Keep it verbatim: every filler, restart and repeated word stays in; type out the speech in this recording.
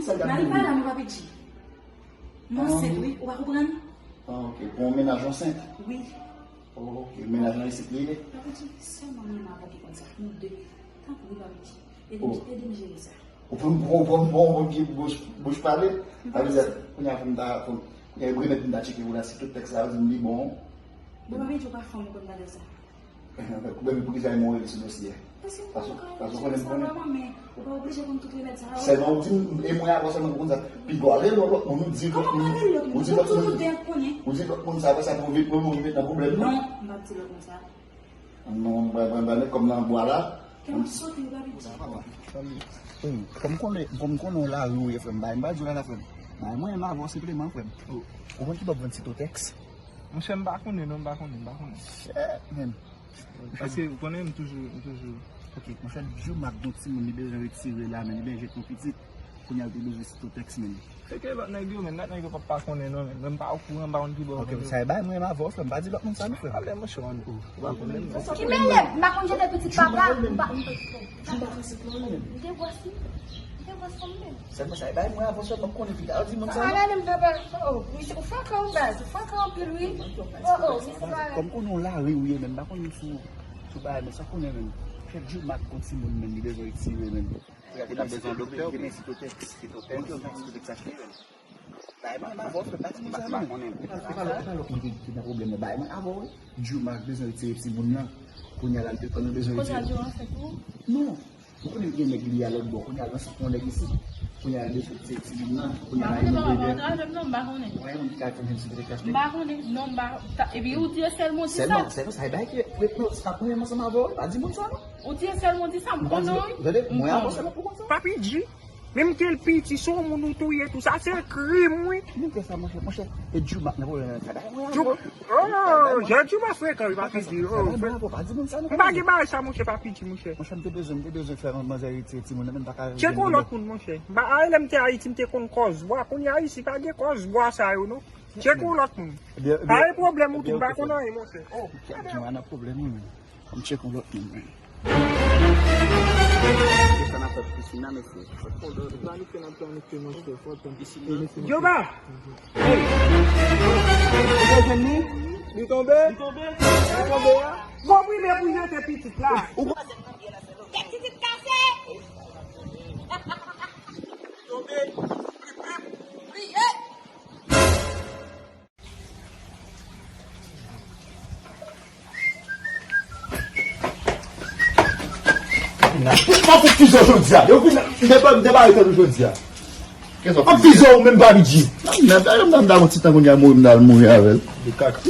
Mari pa la, non, Papi G. M ansent, wi, ou pa konprann? Ah, ok. Pou yon mennaj ansent? Wi. Oh, ok. Mennaj lan isit li ye? Papi G, sèlman mwen avè w ki konn sa. Nou de. Tanpri, Papi G. Ede m, ede m jere sa. Ou pran, ou pran, ou pran, ou pran ki bouch, bouch pale? Sa vle di, kounye a pou m ta, pou m, kounye a remèt m ta tcheke ou la, si tout tèks la yo di m li bon. Bon, Papi G, ou pa fanm, ou konn bagay sa. Koube men poukisa e mwen rele sou dosye a? Paske ou pa konnen, paske ou konnen m konnen. Ou pa oblije konn tout remèd sa yo. Sèlman ou di m, e mwen avè w sèlman pou konn sa. Pi gwa, rele yon lòt moun, ou di lòt moun, ou di lòt moun, ou di lòt moun sa, apre sa pou vin, pou nou vin met nan pwoblèm, non? Non, m p ap di lòt moun sa. Non, m pral, m pral met kòm nan bwa la. Kè m ap sote, ou pa piti. Kòm konnen, kòm konnen w lari ou ye, frè m, bay m pa di w la, la, frè m. Bay mwen m avè w senpleman, frè m. Ou konn ki bòk vann sitotèks? Monchè, m pa konnen, non, m pa konnen, m pa konnen. Shit, man. Paske, ou konnen, m toujou, m toujou. Ok, monchè, Djoumak gon timoun li bezwen retire la, men li bezwen jete yon pitit. Kounye a l te bezwen sitotèks, men. Se ke lòt nèg yo, men lòt nèg yo p ap pa konnen, non, men. Men m pa okouran, m pa konn ki bò. Ok, sa e bay mwen m avè w, frè m. Pa di lòt moun sa, non, frè m. Ale, monchè, ou pa konnen. Ki mennaj, m pa konn jete pitit papa, m pa, m pa. Djoumak ansent lan, men. M te gwòs, m te gwòs fanm menm. Sèlman sa e bay mwen avè w sèlman konnen pita. Ou di moun sa, non? Ala, men m ta pa, oh, misye, ou frekan, baz, ou frekan anpil, wi. Oh, oh, misye pa. Kòm konnen w lari ou ye, men m pa konnen sou, sou bagay, men sa konnen, men. Chèf Djoumak gon timoun, men, li bezwen retire, men. Li ta bezwen doktè, oubyen? Gen sitotèks. Sitotèks. Sitotèks achte, men. Bay mwen avè w, frè, pa di moun sa, non. M pa konnen. E pa lòt, e pa lòt moun ki, ki nan pwoblèm nan. Bay mwen avè w, wi. Djoumak bezwen retire timoun nan. Kounye a la, l te konn bezwen retire. Kounye a Djoumak ansent tou? Non. Ou konnen gen nèg li a lòt bò. Kounye a l ansent pou yon nèg isit. Kounye a l bezwen retire timoun nan. Kounye a la, li bezwen. M pa konnen, pa antre avè m, non, m pa konnen. Ou pa konn ki ka fè menm sitotèks achte? M pa konnen, non, m pa, ta, epi ou di e sèl moun di sa. Sèlman, sèlman sa e bay ki, non, sa premye m ansanm avè w, pa di moun sa, non. Ou di e sèl moun di sa, m konnen, wi. Tande, mwen avè w sèlman pou konn sa. Papi G. Menm ke l piti, se yon moun ou touye tou. Sa se krim, wi. Monchè, sa, monchè, monchè. E Djoumak nan pwoblèm sa. Djou-, oh, Jan Djoumak frekan, wi, Papi G, oh. M pa gen bagay sa, monchè, Papi G, monchè. Monchè, m te bezwen, m te bezwen fè manzè retire timoun nan, men m pa ka. Tcheke yon lòt moun, monchè. M pa, a, lè m te Ayiti, m te konn kòzbwa. Kounye a isi, pa gen kòzbwa sa yo, non. Tcheke yon lòt moun. Pa gen pwoblèm, ou tou, m pa konn anyen, monchè. Oh, Djoumak nan pwoblèm, wi, men. Fò m tcheke yon lòt moun, men. Kisa n ap fè pou pisina, mesye? Planifye, n ap planifye, monchè. Fò tann pisina. Djoba! Ou jwenn li? Li tonbe? Li tonbe? Li tonbe a? Konprime pou jete pitit la. Ou kèt pitit kase! Li tonbe? Priye! M ap fè fizo jodi a. Yo vin, m te, m te bare tèt ou jodi a. M ap fizo ou menm, Papi G. M ap, m ap, m ap, m ap yon ti tan kounye a mouri, m al mouri avè l. Li kaka.